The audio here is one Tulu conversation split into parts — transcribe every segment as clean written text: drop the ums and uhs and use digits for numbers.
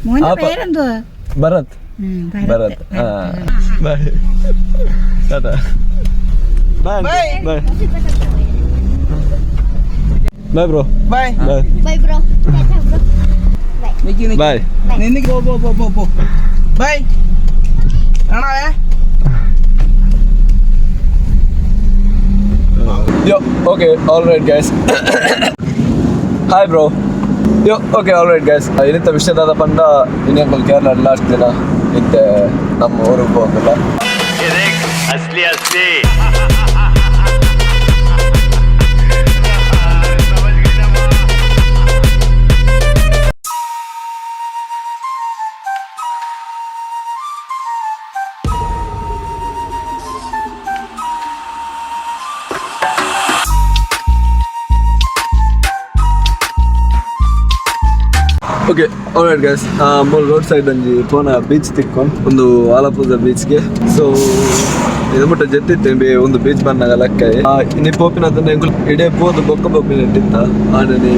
മോന്റെ ആ, പേരെന്തുവാ? ഭരത്. ഉം, Bharat. Bye, tata. Bye. Bye bye bro. Bye. Bye. Bye bro. Tata bro. നിക്ക് നിക്ക്. ബൈ. നിന്ന് പോ പോ പോ പോ പോ. ബൈ. ആണോ? Yo, okay, all right guys. Hi bro. Yo, okay, all right guys. ಇನಿತ ವಿಷಯದಾದ ಪಂಡ ಇನಿ ಅಂಕಲ್ ಕೇರಳ ಲಾಸ್ಟ್ ದಿನ ಇತ್ತೆ ನಮ್ಮ ಊರಿಗೆ ಹೋಗಲ್ಲ. असली असली. ಓಕೆ, ಆಲ್ ರೈಟ್ ಗೈಸ್, ಮೂಲು ರೋಡ್ ಸೈಡ್ ಒಂಜಿ ಪೋನ ಬೀಚ್ ತಿಕ್ಕೊಂಡು ಒಂದು ಆಲಪುಜ ಬೀಚ್ಗೆ. ಸೊ ಇದು ಮುಟ್ಟ ಜೆತ್ತಿತ್ತೆ ಬೇ ಒಂದು ಬೀಚ್ ಬಂದಾಗ ಲಕ್ಕ ಇನಿ ಪೋಪಿನ ಅದನ್ನ ಎಂಕುಲು ಇಡೇ ಪೋದು ಬೊಕ್ಕ ಪೋಪಿನ ಇಟ್ಟಿತ್ತ ಆಡನೆ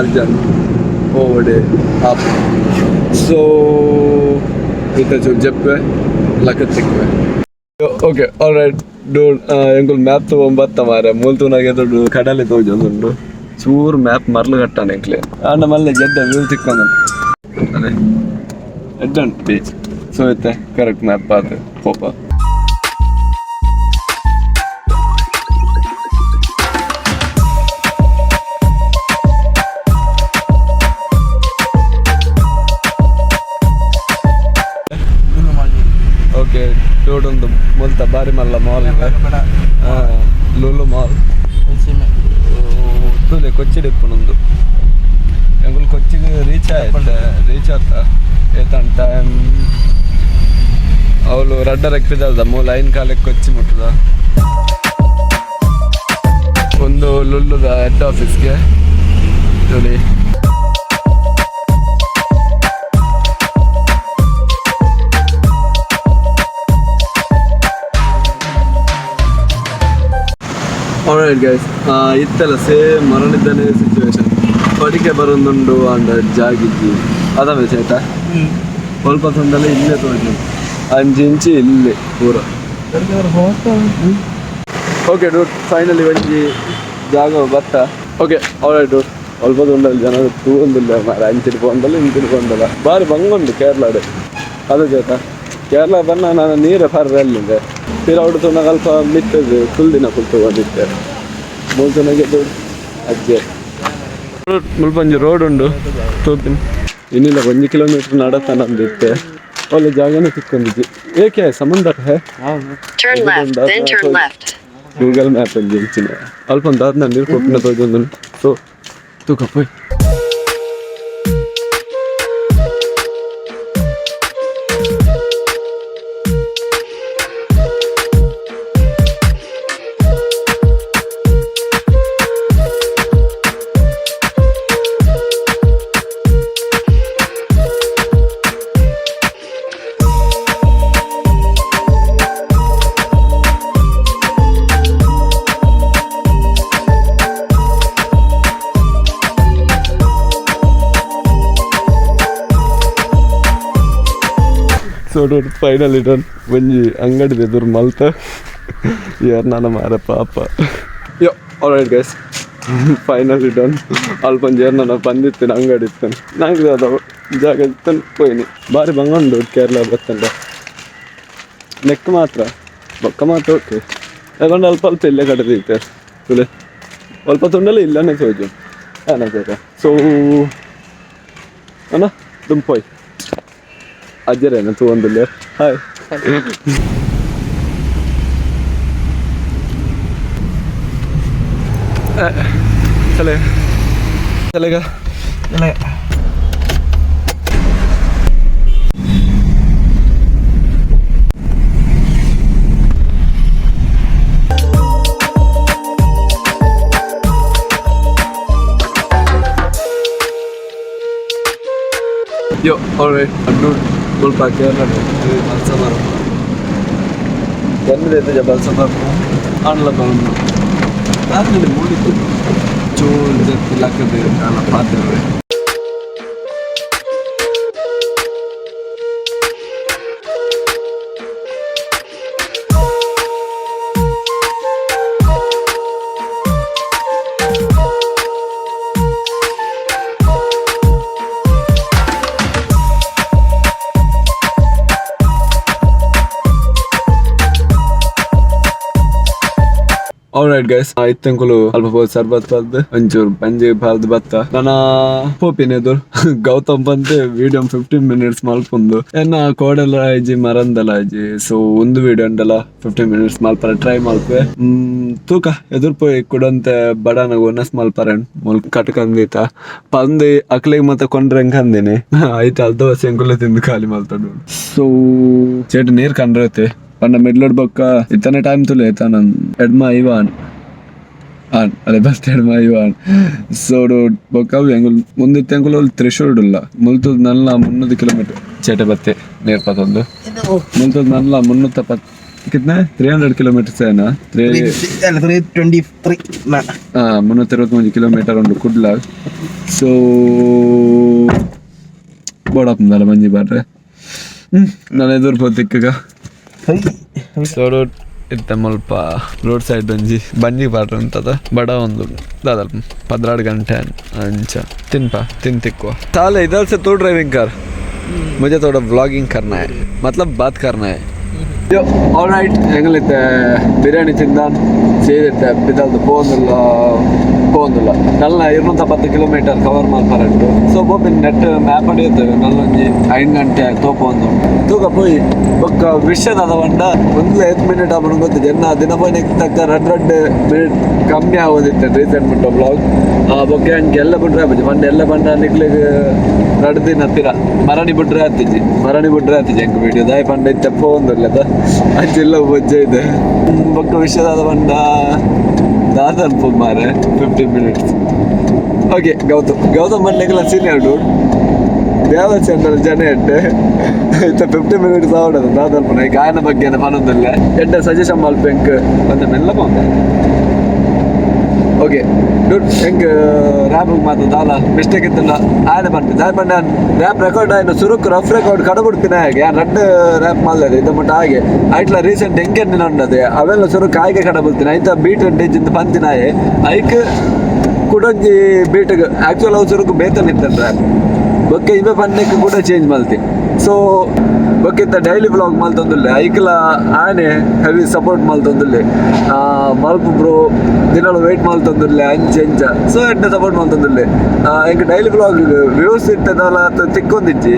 ಅರ್ಜನ್ ಪೋವಡೆ ಆಪ್. ಸೊ ಇತ್ತ ಚೂರು ಜಪ್ಪೆ ಲಕ್ಕ ತಿಕ್ಕುವೆ. ಓಕೆ, ಆಲ್ ರೈಟ್ ಡೋಡ್, ಎಂಕುಲು ಮ್ಯಾಪ್ ತಗೊಂಬತ್ತ ಮಾರೆ. ಮೂಲ್ ತೂನಾಗೆ ದೊಡ್ಡ ಕಡಲೆ ತೋಜೊಂದುಂಡು. ಚೂರು ಮ್ಯಾಪ್ ಮರ್ಲು ಕಟ್ಟಾನೆ ಎಂಕ್ಲೆ. ಆಂಡ ಮಲ್ಲೆ ಜಡ್ಡ ವ್ಯೂ ತಿಕ್ಕೊಂದು ಅದೇ ಎಡ್ಡ ಉಂಟು ಬೀಚ್. ಸೊ ಇತ್ತೆ ಕರೆಕ್ಟ್ ಮ್ಯಾಪ್ ಆತು ಪೋಪ. ಓಕೆ, ಟೋಟೊಂದು ಮುಲ್ತ ಬಾರಿ ಮಲ್ಲ ಮಾಲ್, ಲುಲು ಮಾಲ್. ತೂಲೆ ಕೊಚ್ಚಿಡ್ ಇಪ್ಪುನೊಂದು. ಎಂಕುಲು ಕೊಚ್ಚಿಗ್ ರೀಚ್ ಆಯ್ತು, ರೀಚ್ ಆತ ಏತಂಟ ಟೈಮ್? ಅವಳು ರಡ್ಡರ ಪಿದಲ್ದ ಮೂಲ ಐನ್ ಕಾಲಕ್ಕೆ ಕೊಚ್ಚಿ ಮುಟ್ಟದ. ಒಂದು ಲುಲ್ಲುದ ಹೆಡ್ ಆಫೀಸ್ಗೆ ನೋಡಿ. ಆಲ್ರೈಟ್ ಗೈಸ್, ಇತ್ತೆಲ್ಲ ಸೇಮ್ ಮರಣಿದ್ದಾನೆ ಸಿಚುವೇಶನ್. ಪಡಿಕೆ ಬರೊಂದುಂಡು ಅಂಡ ಜಾಗಿಜ್ಜಿ ಅದವೇ ಚೇತ. ಸ್ವಲ್ಪ ತುಂಡಲ್ಲ ಇಲ್ಲೇ ತೋಜು ಅಂಚಿ ಇಂಚಿ ಇಲ್ಲೇ ಪೂರ. ಓಕೆ ಡೂಡ್, ಫೈನಲಿ ಒಂಜಿ ಜಾಗ ಬತ್ತ. ಓಕೆ, ಆಲ್ರೈಟ್ ಡೂಡ್, ಅಲ್ಪ ತುಂಡಲ್ಲಿ ಜನ ತೂವೊಂದಿಲ್ಲ ಮಾರ. ಅಂಚಿನ ಪೋಂದಲ್ಲ ಇಂಚಿನ ಪೋಂದಲ್ಲ ಬಾರಿ ಬಂಗುಂಡು ಕೇರಳಡ್ ಅದು ಚೇತ. ಕೇರಳ ಬನ್ನ ನಾನು ನೀರ ಫರ್ ಅಲ್ಲಿಂದ ಪಿರೌಡು ತುನಗ ಅಲ್ಪ ಮಿತ್ತದು ಕುಲ್ದಿನ ಕುಲ್ ತಗೊಂಡಿತ್ತೆ. ಮೂಲ್ತನಗೆ ದುಡ್ಡು ಅಜ್ಜೆ. ಮುಲ್ಪ ಒಂಜಿ ರೋಡ್ ಉಂಡು ತೂಪಿನ. ಇನ್ನಿಲ್ಲ, ಒಂಜಿ ಕಿಲೋಮೀಟರ್ ನಡತ ನಂದಿತ್ತೆ. ಒಳ್ಳೆ ಜಾಗನೇ ತಿಕ್ಕೊಂಡಿದ್ದಿ. ಏಕೆ ಸಮಂದರ್ ಹೇ. Turn left, then turn left. Google map ಒಂಜಿ ಇಂಚಿನ ಅಲ್ಪ ಒಂದು ದಾದ ನೀರು ಕೊಪ್ಪಿನ ತೋಜೊಂದು. ಸೊ ತೂಕ ಪೋಯ್. ಸೊ ಫೈನಲಿ ಡನ್. ಒಂಜಿ ಅಂಗಡಿ ಎದುರು ಮಲ್ತ ಯಾರು ನಾನು ಮಾರ ಪಾಪ. Yo, alright guys, finally done. ಅಲ್ಪ ಒಂಜಿ ಏರ್ ನನ್ನ ಬಂದಿತ್ತೇನೆ ಅಂಗಡಿ ಇತ್ತೇನೆ ನಂಗೆ ಅದು ಜಾಗ ಇತ್ತೇನೆ ಪೋಯಿನಿ. ಬಾರಿ ಬಂಗುಂಡು ಕೇರಳ ಬತ್ತಂಡ. ನೆಕ್ ಮಾತ್ರ ಬೊಕ್ಕ ಮಾತ್ರ ಓಕೆ. ಯಾಕಂದ್ರೆ ಅಲ್ಪ ಅಲ್ಪ ಇಲ್ಲೇ ಕಡೆ ತಿಂತಾರೆ ತುಲೆ. ಅಲ್ಪ ತುಂಡಲ್ಲ ಇಲ್ಲನೇ ತೋಜು ಆನ. ಸೊ ಅಣ್ಣ ದುಂಪೋಯ್ ಅಜ್ಜರೇನ ತೂವೊಂದುಲ್ಲೆರ್. ಹಾಯ್. चलेगा चलेगा. चलेगा. ಯೋ, ಆಲ್ರೈಟ್ dude, ಮುಲ್ಪ ಕೇರಳ ಬಲ್ಸಬಾರ್ ಎನ್ನದ ಬಲ್ಸಬಾರ್ ಆಂಡ್ಲ ಬರೋದು ಆದ್ಮೇಲೆ ಮೂಡಿತ್ತು. ಚೂರು ಜತ್ತಿ ಲಕ್ಕದು ಕಾಲ ಪಾತ್ರೆ. All right guys, ಇತ್ತಂಕುಲು ಅಲ್ಪ ಪೋದು ಸರ್ಬತ್ ಪಲ್ದು ಒಂಚೂರು ಬಂಜಿ ಪಾಲ್ದು ಬತ್ತ ನನ್ನ ಪೋಪಿನ ಎದುರು ಗೌತಮ್ ಬಂದು ವಿಡಿಯೋ 15 ಮಿನಿಟ್ಸ್ ಮಲ್ಪೊಂದು ಎನ್ನ ಕೋಡೆಲ ಇಜ್ಜಿ ಮರಂದಲ ಇಜ್ಜಿ. ಸೊ ಒಂದು ವಿಡಿಯೋ ಉಂಡಲ 15 ಮಿನಿಟ್ಸ್ ಮಲ್ಪರ ಟ್ರೈ ಮಲ್ಪೆ. ತೂಕ ಎದುರು ಪೋಯಿ ಕುಡಂತೆ ಬಡಾನ ಒನಸ್ ಮಲ್ಪರನ್ ಮುಲ್ ಕಟ್ಕಂದೀತ ಪಂದು ಅಕ್ಲೆಗ್ ಮತ್ತೆ ಕೊಂಡ್ರೆ ಅಂದಿನಿ ಆಯ್ತು ಅರ್ಧ ದೋಸೆ ಎಂಕುಲೆ ತಿಂದು ಖಾಲಿ ಮಲ್ತಡು. ಸೊ ಚೇಟ್ ನೀರ್ ಕಂಡ್ರತೆ ಪಂಡ ಮಿಡ್ಲಡ್ ಬೊಕ್ಕ ಇತ್ತನೆ ಟೈಮ್ ತುಲೆ ನನ್ ಎಡ್ಮ ಇವಾನ್ ಆನ್ ಅದೇ ಬಸ್ ಎಡ್ಮ ಇವಾನ್. ಸೊ ಬೊಕ್ಕ ಅವು ಎಂಗುಲ್ ಮುಂದಿತ್ತೆ ಎಂಕುಲು ತ್ರಿಶೂರ್ಡುಲ್ಲ ಮುಲ್ತದ್ ನಲ್ಲ 300 ಕಿಲೋಮೀಟರ್ ಚೇಟೆ ಬತ್ತೆ ನೀರ್ ಪತ್ತೊಂದು ಮುಲ್ತದ್ ನಲ್ಲ ಮುನ್ನೂತ್ತ ಪತ್ ಕಿತ್ನೆ 300 ಕಿಲೋಮೀಟರ್ಸ್ ಏನಾ ತ್ರೀ ಅಲ್ಲ, 323. 323 ಕಿಲೋಮೀಟರ್ ಉಂಡು ಕುಡ್ಲ. ಸೊ ಬೋಡಪ್ಪಂದಲ್ಲ ಮಂಜಿ ಬಾರ್ರೆ ನಾನು ಎದುರು ಪೋತಿಕ್ಕಗ. ಸೊ ರೋಡ್ ಇತ್ತೆ ಮುಲ್ಪ ರೋಡ್ ಸೈಡ್ ಒಂಜಿ ಬಂಜಿ ಪಾಡ್ರೆ ಉಂತದ ಬಡ ಒಂದು ದಾದಲ್ಪ 12 ಗಂಟೆ ಅಂಚ ತಿನ್ಪ ತಿಂತಿಕ್ಕುವ ताले इधर से तो ड्राइविंग कर, मुझे थोड़ा व्लॉगिंग करना है, मतलब बात करना है. ಯೋ ಆಲ್ ರೈಟ್, ಎಂಗಲಿತ್ತೆ ಬಿರಿಯಾನಿ ತಿಂದಾನ್ ಸೇದಿತ್ತೆ ಬಿದಲ್ದು ಪೋಂದುಲ್ಲ ಪೋಂದುಲ್ಲ ನಲ್ಲ 210 ಕಿಲೋಮೀಟರ್ ಕವರ್ ಮಲ್ಪರಂಟು. ಸೊ ಬೋಪಿನ್ ನೆಟ್ ಮ್ಯಾಪ್ ಅಡಿಯುತ್ತೇವೆ ನಲ್ಲೊಂಜಿ 5 ಗಂಟೆ ತೋಪೊಂದು ತೂಕ ಪೋಯಿ ಬೊಕ್ಕ ವಿಷಯದ ಬಂಡ ಒಂದು ಏತ್ ಮಿನಿಟ್ ಆಪುಂಡು ಗೊತ್ತಿದೆ ಎನ್ನ ದಿನ ಪೋಯಿನ ತಕ್ಕ ರಡ್ ರಡ್ ಮಿನಿಟ್ ಕಮ್ಮಿ ಆಗೋದಿತ್ತೆ ರೀಸೆಂಟ್ ಮುಟ್ಟ ಬ್ಲಾಗ್. ಬೊಕ್ಕ ಅಂಚೆ ಎಲ್ಲ ಬಿಟ್ರೆ ಆಪುಜಿ ಪಂಡ ಎಲ್ಲ ಪಂಡ ನಿಕ್ಲೆಗ್ ರಡ್ ದಿನ ಹತ್ತಿರ ಮರಣಿ ಬಿಟ್ರೆ ಆತಿಜಿ ಮರಣಿ ಬಿಟ್ರೆ ಆತಿಜಿ ಎಂಕ್ ವಿಡಿಯೋ ದಾಯ ಪಂಡ ಇತ್ತೆ ಪೋಂದುಲ್ಲದ ಅಂಚೆಲ್ಲ ಬೊಜ್ಜೆ ಇದೆ. ಬೊಕ್ಕ ವಿಷಯದಾದ ಪಂಡ ದಾದಲ್ಪ ಮಾರೆ 15 ಮಿನಿಟ್ಸ್. ಓಕೆ ಗೌತಮ್ ಗೌತಮ್ ಬಂಡ್ಲೆಗ್ಲ ಸೀನಿಯರ್ ಡೂಡ್ ದೇವ ಸೆಂಟರ್ ಜನ ಎಡ್ಡೆ ಇತ್ತ 15 ಮಿನಿಟ್ಸ್ ಆವಡದು ದಾದಲ್ಪ ಈಗ ಆಯನ ಬಗ್ಗೆ ಪನೊಂದಿಲ್ಲ ಎಡ್ಡೆ ಸಜೆಷನ್ ಮಲ್ಪೆಂಕ್ ಒಂದೆ ಮೆಲ್ಲ ಪೋಂದೆ. ಓಕೆ ದುಡ್ಡು ಹೆಂಗ್ ರ್ಯಾಪ್ ಮಾತು ದಾಲ ಮಿಸ್ಟೇಕ್ ಇತ್ತಲ್ಲ ಆಯನ ಪಂಡ ದಾಯ ಪಂಡ ರ್ಯಾಪ್ ರೆಕಾರ್ಡ್ ಆಯ್ನ ಸುರುಕ್ ರಫ್ ರೆಕಾರ್ಡ್ ಕಡಬಿಡ್ತೀನಿ ಹಾಗೆ ರಡ್ಡು ರ್ಯಾಪ್ ಮಲ್ಲದೆ ಇದು ಮಟ್ಟ ಹಾಗೆ ಐಟ್ಲ ರೀಸೆಂಟ್ ಹೆಂಗೆ ಉಂಡದೆ ಅವೆಲ್ಲ ಸುರುಕ್ ಆಯ್ಕೆ ಕಡಬಿಡ್ತೀನಿ ಐತ ಬೀಟ್ ಡಿಜಿಂದ ಪಂತಿನಾಯೆ ಐಕ್ ಕುಡೊಂಜಿ ಬೀಟ್ಗೆ ಆ್ಯಕ್ಚುಲ್ ಅವು ಸುರುಕು ಬೇತನ್ ಇತ್ತಲ್ಲ ರ್ಯಾಪ್ ಬೊಕ್ಕೆ ಇವೆ ಪನ್ನಕ್ಕೆ ಕೂಡ ಚೇಂಜ್ ಮಲ್ತಿ. ಸೊ ಬೊಕ್ಕೆ ಇತ್ತ ಡೈಲಿ ಬ್ಲಾಗ್ ಮಲ್ತೊಂದುಲ್ಲೆ ಐಕ್ಲ ಆನೆ ಹೆವಿ ಸಪೋರ್ಟ್ ಮಲ್ತೊಂದುಲ್ಲೆ ಮಲ್ಪು ಬ್ರೋ ದಿನಲು ವೆಯ್ಟ್ ಮಲ್ತೊಂದುಲ್ಲೆ ಅಂಚೆ ಅಂಚ. ಸೊ ಎಡ್ಡೆ ಸಪೋರ್ಟ್ ಮಲ್ತೊಂದುಲ್ಲೆ ಎಂಕ್ daily blog views ಇತ್ತದಲ್ಲ ತಿಕ್ಕೊಂದಿಜ್ಜಿ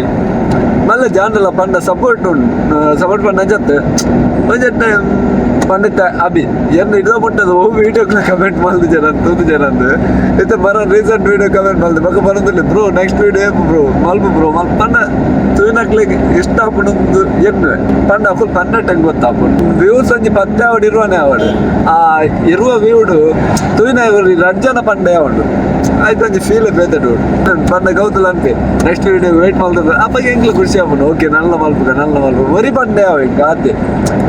ಮಲ್ಲ ಜಾನಲ್ಲ ಪಂಡ ಸಪೋರ್ಟ್ ಉಂಟು ಸಪೋರ್ಟ್ ಪಂಡ ಅಂಚತ್ತು ಒಂಜೆಟ್ಟ ಪಂಡಿತ ಅಭಿ ಎನ್ನ ಹಿಡಿದ ಮುಟ್ಟದ ಓ ವಿಡಿಯೋಕ್ಲ ಕಮೆಂಟ್ ಮಲ್ದು ಜನ ತೂದು ಜನ ಅಂದು ಇತ್ತೆ ಬರ recent video comment ಮಲ್ದು ಬೊಕ್ಕ ಬರೋದಿಲ್ಲ bro next video ಏಪು ಬ್ರೋ ಮಲ್ಪು ಬ್ರೋ ಮಲ್ಪ ಪಂಡ ತೂಯಿನಕ್ಲೆಗ್ ಇಷ್ಟ ಆಪುಂಡು ಎನ್ನುವೆ ಪಂಡ ಅಕುಲು ಪನ್ನಟ್ಟಂಗೆ ಗೊತ್ತಾಪುಂಡು ವ್ಯೂಸ್ ಒಂಜಿ ಪತ್ತೆ ಆವಡ್ ಇರುವನೆ ಆವಡ್ ಆ ಇರುವ ವ್ಯೂಡು ತೂಯಿನ ರಡ್ಡ್ ಜನ ಪಂಡೆ ಆವಡು ಆಯ್ತು ಒಂಜಿ ಫೀಲ್ ಬೇತೆ ಪಂಡ ಗೌತಲ್ ಅನ್ಪೆ next video wait ಮಲ್ತದ ಅಪ್ಪಗೆ ಎಂಕ್ಲ ಖುಷಿ ಆಪುಂಡು. ಓಕೆ ನಲ್ಲ ಮಲ್ಪುಗ ನಲ್ಲ ಮಲ್ಪು ಒರಿ ಪಂಡೆ ಅವ ಎಂಕ್ ಆತೆ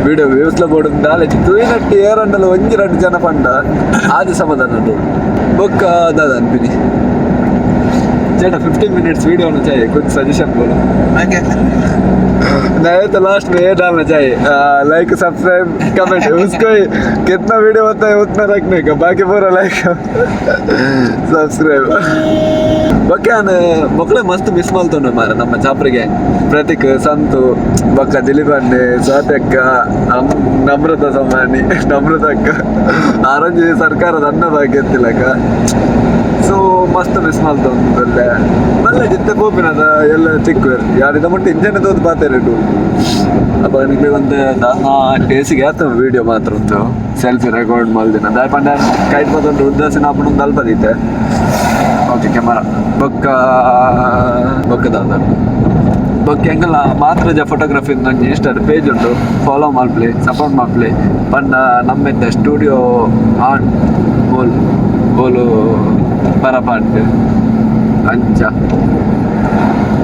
ವಿಡಿಯೋ ವ್ಯೂಸ್ಲ ಬೋಡು ದಾಲೆಜ್ ತೂಯಿನಟ್ಟಿ ಏರಂಡಲ ಒಂಜಿ ರಡ್ಡ್ ಜನ ಪಂಡ ಆದಿ ಸಮಾಧಾನ ಉಂಟು. ಬೊಕ್ಕ ದಾದ ಅನ್ಪಿನಿ चेटा 15 मिनट्स वीडियो होना चाहिए, कुछ सजेशन बोलो. नहीं तो लास्ट में ये डालना चाहिए like subscribe comment उसको ही कितना वीडियो होता है उतना रखने का, बाकी पूरा like subscribe. Okay ನಾನು ಮಕ್ಕಳೇ ಮಸ್ತ್ ಮಿಸ್ ಮಲ್ತೊಂಡು ಮಾರ ನಮ್ಮ ಚಾಪ್ರಿಗೆ ಪ್ರತೀಕ್ ಸಂತು ಬೊಕ್ಕ ದಿಲೀಪ್ ಅಣ್ಣೆ ಸ್ವಾತಿ ಅಕ್ಕ ನಮ್ರತ ಸಮಾನಿ ನಮ್ರತ ಅಕ್ಕ ಆರಂಜಿ ಸರ್ಕಾರದ ಅನ್ನ ಭಾಗ್ಯ ಎತ್ತಿಲಕ್ಕ. ಸೊ ಮಸ್ತ್ ಮಿಸ್ ಮಲ್ತೊಂದುಲ್ಲೆ ಮಲ್ಲ ಜಿತ್ತೆ ಪೋಪಿನದ ಎಲ್ಲ ತಿಕ್ಕು ಯಾರಿದ ಮುಟ್ಟು ಇಂಜನ್ ತೋದು ಪಾತೆರಡು ಅಪ್ಪ ನಿಕ್ಲೆ ಒಂತೆ ದಾನ ಟೇಸಿಗೆ ಆತ ವಿಡಿಯೋ ಮಾತ್ರ ಉಂಟು ಸೆಲ್ಫಿ ರೆಕಾರ್ಡ್ ಮಲ್ದಿನ ದಾಯ ಪಂಡ ಕೈಟ್ ಪತ್ತೊಂದು ಉದ್ದಾಸಿನ ಆಪುಂಡು ಅಲ್ಪ ದೀತೆ. ಓಕೆ ಕ್ಯಾಮರಾ ಬೊಕ್ಕ ಬೊಕ್ಕ ದಾದ ಬೊಕ್ಕ ಎಂಕಲ್ನ ಮಾತ್ರಜ ಫೋಟೋಗ್ರಫಿ ಒಂಜಿ ಇನ್ಸ್ಟಾಡ್ ಪೇಜ್ ಉಂಟು ಫಾಲೋ ಮಲ್ಪಲೆ ಸಪೋರ್ಟ್ ಮಲ್ಪಲೆ ಪಂಡ ನಮ್ಮೆತ್ತ ಸ್ಟುಡಿಯೋ ಆನ್ ಬೋಲ್ ಬೋಲು ಪರಪಾಂಡ್ ಅಂಚ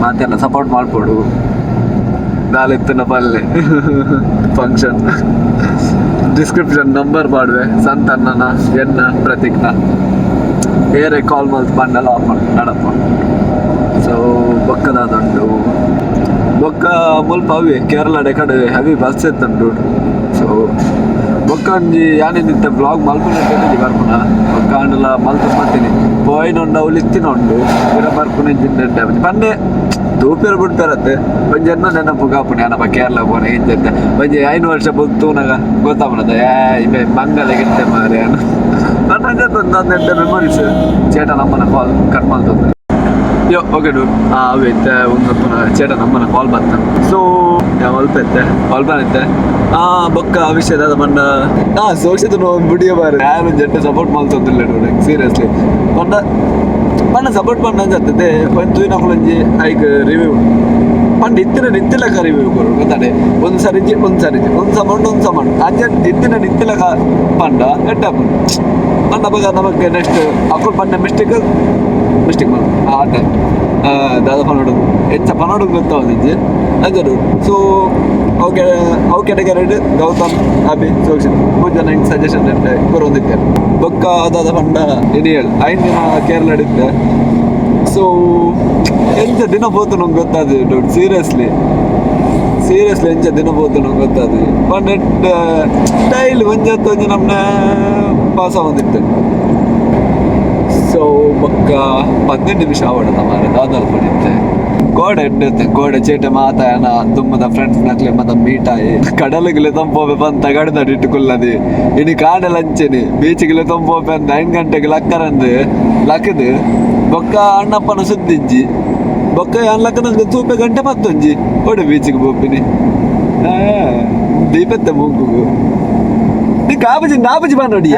ಮಾತೆಲ್ಲ ಸಪೋರ್ಟ್ ಮಲ್ಪೊಡು ದಾಲೆತ್ತನ ಪಲ್ಲೆ function description number ಪಾಡ್ವೆ ಸಂತಣ್ಣನ ಎನ್ನ ಪ್ರತೀಕ್ನ ಏರೆ ಕಾಲ್ ಮಲ್ತ್ ಪಂಡಲ ಆಫ್ ನಡಪ. ಸೊ ಬೊಕ್ಕದಾದುಂಡು ಬೊಕ್ಕ ಮುಲ್ಪ ಅವೆ ಕೇರಳ ಕಡೆ ಹೆವಿ ಬಸ್ ಇತ್ತುಂಡು. ಸೊ ಬೊಕ್ಕ ಒಂಜಿ ಯಾನೇನಿತ್ತ ಬ್ಲಾಗ್ ಮಲ್ಪುನ ಬರ್ಪುನ ಬೊಕ್ಕ ಆಂಡಲ ಮಲ್ತು ಮಲ್ತೀನಿ ಪೋಯಿನ ಉಂಡು ಅವ್ಲು ಇತ್ತಿನ ಉಂಡು ಪಿರ ಬರ್ಪುನ ಪಂಡೆ ತೂಪೇರು ಬಿಡ್ತಾರತ್ತೆ ಒಂಜಿ ಎನ್ನ ನೆನಪು ಕಾಪುಣಿ ಅನಪ ಕೇರಳ ಪೋನೆ ಇಂಚತ್ತೆ ಒಂಜಿ 5 ವರ್ಷ ತೂನಗ ಗೊತ್ತಾಪುನದ ಏ ಇವೆ ಮಂಗಲ ಗಿತ್ತೆ ಮಾರೆ ನನ್ನ ಮೆಮೊರೀಸ್ ಚೇಟ ನಮ್ಮನ ಕಾಲ್ ಕಟ್ ಮಾಡ್ತದೆ ಯೋ ಓಕೆ do ಅವು ಇತ್ತೆ ಒಂದು ಪುನಃ ಚೇಟ ನಮ್ಮನ ಕಾಲ್ ಬತ್ತ ಸೊ ಅಲ್ಪ ಇತ್ತೆ ಅಲ್ಪ ಇತ್ತೆ ಬೊಕ್ಕ ವಿಷಯ ದಾದ ಪಂಡ ಸೋಕ್ಷಿತ ಬಿಡಿಯ ಬಾರೆ ಯಾರು ಜಡ್ಡೆ ಸಪೋರ್ಟ್ ಮಾಡ್ತಂದಿಲ್ಲ ನೋಡಿ ಸೀರಿಯಸ್ಲಿ ಪಂಡ ಪಂಡ ಸಪೋರ್ಟ್ ಪಂಡ ಅಂಜತ್ತದೆ ಒಂದ್ ತೂಯಿನಕುಲೊಂಜಿ ಐಕ್ ರಿವ್ಯೂ ಪಂಡ ಇತ್ತಿನ ನಿತ್ತಿಲಕ ರಿವ್ಯೂ ಕೊರು ಗೊತ್ತಾಡೆ ಒಂದು ಸರಿಜಿ ಒಂದು ಸರಿಜಿ ಒಂದು ಸಮೌಂಟ್ ಒಂದು ಸಮೌಂಟ್ ಅಂಚ ಇತ್ತಿನ ನಿತ್ತಿಲಕ ಪಂಡ ಎಟ್ಟಪ್ಪ ಪಂಡ ಬಗ ನಮಕ್ ನೆಕ್ಸ್ಟ್ ಅಕುಲ್ ಪಂಡ ಮಿಸ್ಟೇಕ್ ಮಿಸ್ಟೇಕ್ ಮಾಡು ಆ ಟೈಮ್ ದಾದ ಪನೋಡು ಹೆಚ್ಚ ಪನೋಡು ಗೊತ್ತಾವದಿಜ್ಜಿ ಅಂಜಡು ಸೊ ಅವು ಅವು ಕ್ಯಾಟಗರಿಡ್ ಗೌತಮ್ ಅಭಿ ಸೋಕ್ಷಿತ್ ಮೂರು ಜನ ಹಿಂಗೆ ಸಜೆಷನ್ ಕೊರೊಂದಿತ್ತೆ ಬೊಕ್ಕ ದಾದ ಪಂಡ ಇನಿಯಲ್ 5 ದಿನ ಕೇರಳ ಇತ್ತೆ ಸೊ ಎಂಚ ದಿನ ಪೋತು ನಂಗೆ ಗೊತ್ತಾದ dude seriously seriously ಎಂಚ ದಿನ ಪೋತು ನಂಗೆ ಗೊತ್ತಾದ ಪಂಡ ಡೈಲಿ ಒಂಜತ್ತು ಒಂಜಿ ನಮ್ಮನ್ನ ಪಾಸ ಬಂದಿತ್ತು ಸೊ ಬೊಕ್ಕ 15 ನಿಮಿಷ ಆವಡ ಮಾರೆ ದಾದಲ್ ಪಡಿತ್ತೆ ಗೋಡೆ ಎಡ್ಡುತ್ತೆ ಗೋಡೆ ಚೇಟೆ ಮಾತಾಯನ ದುಮ್ಮದ ಫ್ರೆಂಡ್ಸ್ ನಕ್ಲೆ ಮತ್ತ ಮೀಟ್ ಆಯಿ ಕಡಲಿಗೆ ತಂಪೋಪೆ ಬಂತ ಗಡದಡಿ ಇಟ್ಟುಕೊಳ್ಳದಿ ಇನಿ ಕಾಡೆ ಲಂಚೆನಿ ಬೀಚ್ಗೆ ತಂಪೋಪೆ ಅಂದ 5 ಗಂಟೆಗೆ ಲಕ್ಕರಂದು ಲಕ್ಕದು ಬೊಕ್ಕ ಅಣ್ಣಪ್ಪನ ಸುದ್ದಿಜ್ಜಿ ಬೊಕ್ಕ ಅನ್ಲಕ್ಕನಂಗೆ ತೂಪೆ ಗಂಟೆ ಮತ್ತೊಂಜಿ ಓಡೆ ಬೀಚಿಗೆ ಪೋಪಿನಿ ದೀಪತ್ತೆ ಮೂಗುಗು ಕಾಪುಜಿ ನಾಪುಜಿ ಬನ್ನೋಡಿ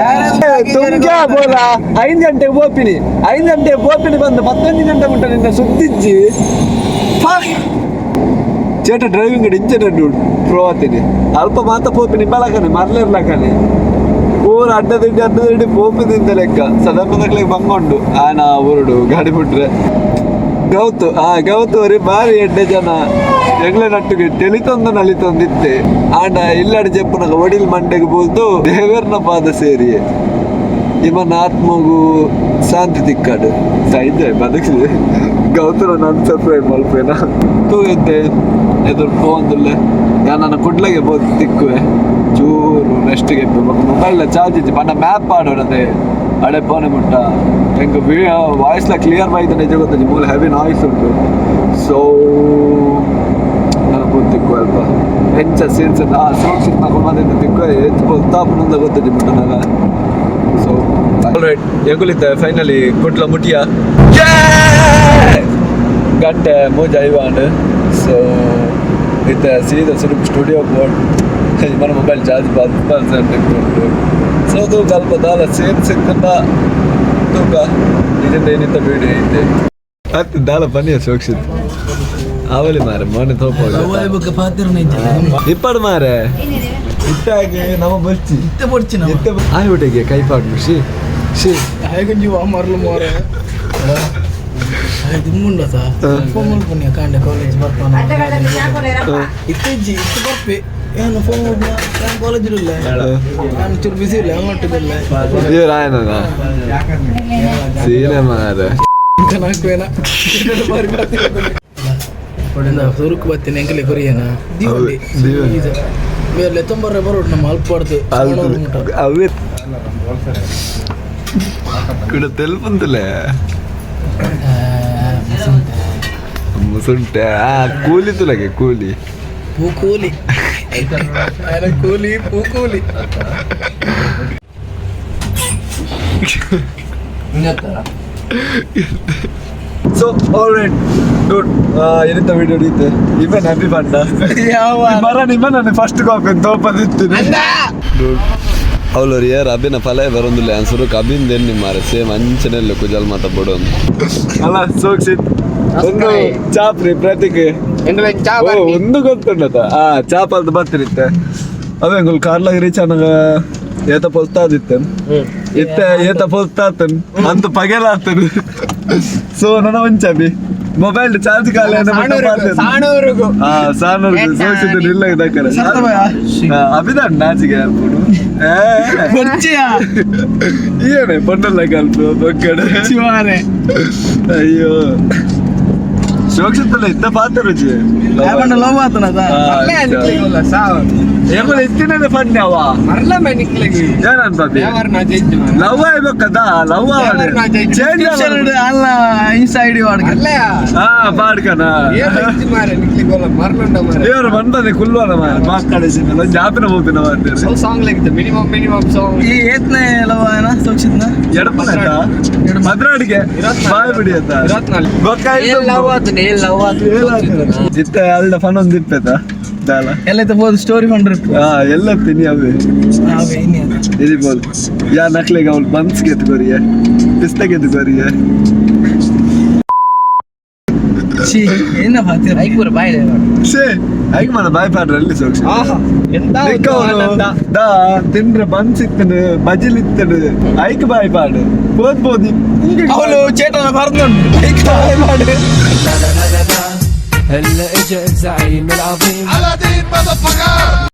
ತುಮ್ ಕ್ಯಾ ಬೋಲಾ 5 ಗಂಟೆಗೆ ಪೋಪಿನಿ 5 ಗಂಟೆಗೆ ಪೋಪಿನಿ ಬಂದು 11 ಗಂಟೆ ಮುಟ್ಟ ನಿನ್ನ ಸುದ್ದಿಜ್ಜಿ ಚೇಟ ಡ್ರೈವಿಂಗ್ ಇಂಚೆ ಪ್ರೋ ಆತೀನಿ ಅಲ್ಪ ಮಾತ ಪೋಪಿನಿ ಬಲಕನೆ ಮರ್ಲಿರ್ಲಕನೆ ಪೂರ ಅಡ್ಡದಿಡ್ಡಿ ಅಡ್ಡದಿಡ್ಡಿ ಪೋಪಿದಿಂದ ಲೆಕ್ಕ ಸದರ್ಮದಕ್ಲಿಗೆ ಬಂಗೊಂಡು ಆನ ಊರುಡು ಗಾಡಿ ಬಿಟ್ರೆ ಗೌತು ಆ ಗೌತು ಬಾರಿ ಎಡ್ಡೆ ಜನ ಎಂಗ್ಲೆ ನಟ್ಟುಗೆ ತೆಲಿತೊಂದು ನಲಿತೊಂದಿತ್ತೆ ಆಂಡ ಇಲ್ಲಡೆ ಜಪ್ಪುನಗ ಒಡಿಲ್ ಮಂಡೆಗೆ ಬೋಲ್ದು ದೇವರ್ನ ಪಾದ ಸೇರಿ ಇವನ ಆತ್ಮಗು ಶಾಂತಿ ತಿಕ್ಕಾಡು ಸೈಜೆ ಬದುಕಿದೆ ಗೌತಮ ನಾನು ಸರ್ಪ್ರೈಸ್ ಮಲ್ಪೇನ ತೂಗೈತೆ ಎದುರು ಪೋಂದುಲ್ಲೆ ನನ್ನ ಕುಡ್ಲಗೆ ಬೋದು ತಿಕ್ಕುವೆ ಚೂರು ರೆಸ್ಟ್ಗೆ ಮೊಬೈಲ್ ಚಾರ್ಜ್ ಇಜ್ಜಿ ಪಂಡ ಮ್ಯಾಪ್ ಆಡೋಣದೆ ಅಡೆ ಪೋನೆ ಮುಟ್ಟ ಎಂಕ್ ವಾಯ್ಸ್ಲ ಕ್ಲಿಯರ್ ಬಾಯ್ದ ನಿಜ ಗೊತ್ತಜ್ಜಿ ಮೂಲ ಹೆವಿ ನಾಯ್ಸ್ ಉಂಟು ಸೊ ನನ್ನ ಪೂರ್ತಿ ತಿಕ್ಕು ಅಲ್ಪ ಎಂಚ ಸೀನ್ಸ್ ಆ ಸೋಕ್ಸ್ ನಾ ಬಂದಿದ್ದು ತಿಕ್ಕು ಹೆಚ್ಚು ಗೊತ್ತಾಪುನಂದ ಗೊತ್ತಜ್ಜಿ ಮುಟ್ಟ ನಾಗ ಸೊ ರೈಟ್ ಎಂಕುಲಿತ್ತ ಫೈನಲಿ ಕುಟ್ಲ ಮುಟಿಯ ಗಂಟೆ ಮೂಜ ಐವಾಂಡ್ ಸೊ ಇತ್ತ ಸೀದಾ ಸುರುಕು ಸ್ಟುಡಿಯೋ ಬೋರ್ಡ್ మన ಮೊಬೈಲ್ ಚಾರ್ಜ್ 10% ಉಂಟು ಸೊ ತೂಕ ಅಲ್ಪ ದಾಲ ಸೇಮ್ ಸಿಕ್ಕಂದ ತೂಕ ನಿಜಂದ ಏನಿತ್ತ ವೀಡಿಯೋ ಐತೆ ಅತ್ತೆ ದಾಲ ಪನಿಯ ಸೋಕ್ಷಿತ್ ಆವಲಿ ಮಾರೆ ಮೊನ್ನೆ ತೋಪ ಇಪ್ಪಡು ಮಾರೆ ಇಟ್ಟಾಗೆ ನಮ್ಮ ಬೊಚ್ಚಿ ಇತ್ತೆ ಬೊಡ್ಚಿ ನಮ್ಮ ಇತ್ತೆ ಆಯ್ ಕೈ ಪಾಡು she she ಹಾಯ್ಗೊಂಜಿ ಮರಲು More ದುಮ್ಮುಂಡ saw phone ಮಲ್ಪುನಿ ಕಾಂಡೆ ಕಾಲೇಜ್ ಬರ್ಪಾನ ಇತ್ತೆಜ್ಜಿ ಇತ್ತು ಬರ್ಪೆ ಏನು ಫೋನ್ ಮಲ್ಪುನ ನಾನು ಕಾಲೇಜ್ ಇಲ್ಲ ನಾನು ಚೂರು ಬಿಸಿ ಇಲ್ಲ ಅವನೊಟ್ಟಿದ್ದಲ್ಲ ರಾಯನ ಸೀನೆ ಮಾರೆ ಸುರುಕು ಬತ್ತೀನಿ ಎಂಕಲೆ ಕೊರಿಯನ ದೀವಲ್ಲಿ ಬೇರೆ ತೊಂಬರ್ರೆ ಬರೋಡು ನಮ್ಮ ಅಲ್ಪಾಡ್ದು ಅವೇ ಕೂಡ ತೆಲ್ಪಂತಲೇ ಮುಸುಂಟೆ ಕೂಲಿ ತುಲಗೆ ಕೂಲಿ ಪೂಕೂಲಿ ಕೂಲಿ ಪೂಕೂಲಿ so all right good ಏನಿತ್ತ video ಹಿಡಿಯುತ್ತೆ ಇವನ್ ಹ್ಯಾಪಿ ಪಂಡ ಮರ ನಿಮ್ಮ ನಾನು ಫಸ್ಟ್ ಕಾಪಿ ತೋಪದಿತ್ತು ಅವಳು ಯಾರು ಅಭಿನ ಫಲ ಬರೋದಿಲ್ಲ ಅನ್ಸರು ಅಭಿಂದ ಎಣ್ಣೆ ಮಾರೆ ಸೇಮ್ ಅಂಚನೆಲ್ಲ ಕುಜಲ್ ಮಾತ ಬಿಡೋದು ಅಲ್ಲ ಸೋಕ್ಸಿತ್ ಒಂದು ಚಾಪ್ ರೀ ಪ್ರತಿಕ್ ಒಂದು ಗೊತ್ತುಂಡತ ಆ ಚಾಪ್ ಅದು ಬರ್ತಿರಿತ್ತೆ ಅವೇ ಅಂಗುಲ್ ಕಾರ್ಲಾಗ ರೀಚ್ ಅನ್ನಗ ಏತ ಪೊಲ್ತಾದಿತ್ತೆ ಇತ್ತೆ ಏತ ಪೊಲ್ತಾತನ್ ಅಂತ ಪಗೆಲಾತನ್ ಸೊ ನನ್ನ ಒಂಚಬಿ ಮೊಬೈಲ್ ಚಾರ್ಜ್ ಖಾಲಿ ಸಾಣೂರ್ಗು ಸೋಕ್ಸಿದ್ದು ಇಲ್ಲ ಇದಕ್ಕರೆ ಅಭಿದಾನ್ ನಾಚಿಗೆ ಅಲ್ಪುಡು ಏನೇ ಪಂಡಲ್ಲ ಕಲ್ಪು ಬೊಕ್ಕಡೆ ಅಯ್ಯೋ ಶೋಕ್ಷಿತ್ತಲ್ಲ ಇತ್ತ ಪಾತ್ರ ರುಚಿ ಎತ್ತಿನದೆ ಫಂಡ್ ಅವ ಏನನ್ ಪಾಪಿ ಲವ್ ಆಗ್ಬೇಕದ ಲವ್ ಅಲ್ಲ ಇನ್ಸ್ಟಾ ಐಡಿ ವಾಡ್ಕ. ಹಾ, ಪಾಡ್ಕನ. ಇವರು ಬಂದನೆ ಕುಲ್ವನ ಮಾತಾಡಿ ಜಾಪಿನ ಹೋಪಿನ ಮಾಡ್ತಾರೆ. Song like minimum minimum song. ಈ ಏತ್ನೆ ಲವ್ ಆಯನ ಸೋಕ್ಷಿತ್ನ? ಎಡಪನ ಮದ್ರಾಡಿಗೆ ಬಾಯ್ ಬಿಡಿ ಅಂತ. ಜಿತ್ತ ಅಲ್ಡ ಫನ್ ಒಂದ್ ಇಪ್ಪೆತ ದಾಲ. ಎಲ್ಲ ಬೋದು ಸ್ಟೋರಿ ಪಂಡ್ರ. ಹಾ, ಎಲ್ಲ ತಿನ್ನಿ ಅವೇ. ಅವೇ ಇನ್ನೇ. ಇರಿಬೋದು ಯಾ ನಕ್ಲೆಗೆ ಅವ್ಳು ಬನ್ಸ್ ಗೆತ್ಕೊರಿಯೆ, ಪಿಸ್ತ ಗೆತ್ಕೊರಿಯೆ. ಛೀ, ಏನ ಬಾತಿರ ಐಪೂರ ಬಾಯ್. ಶೇ, ಐಕ್ ಮಾಡ ಬಾಯ್ ಪಾಡ್ರ ಅಲ್ಲಿ ಸೋಕ್ಷ. ಎಂತ? ದಾ ತಿಂದ್ರೆ ಬನ್ಸ್ ಇತ್ತನು, ಬಜಿಲ್ ಇತ್ತನು, ಐಕ್ ಬಾಯ್ ಪಾಡು ಬೋದ್ ಬೋದಿ. ಅವಳು ಚೇಟನ ಬರ್ದುಂಟು ಮಾಡಿ. هلا اجى الزعيم العظيم.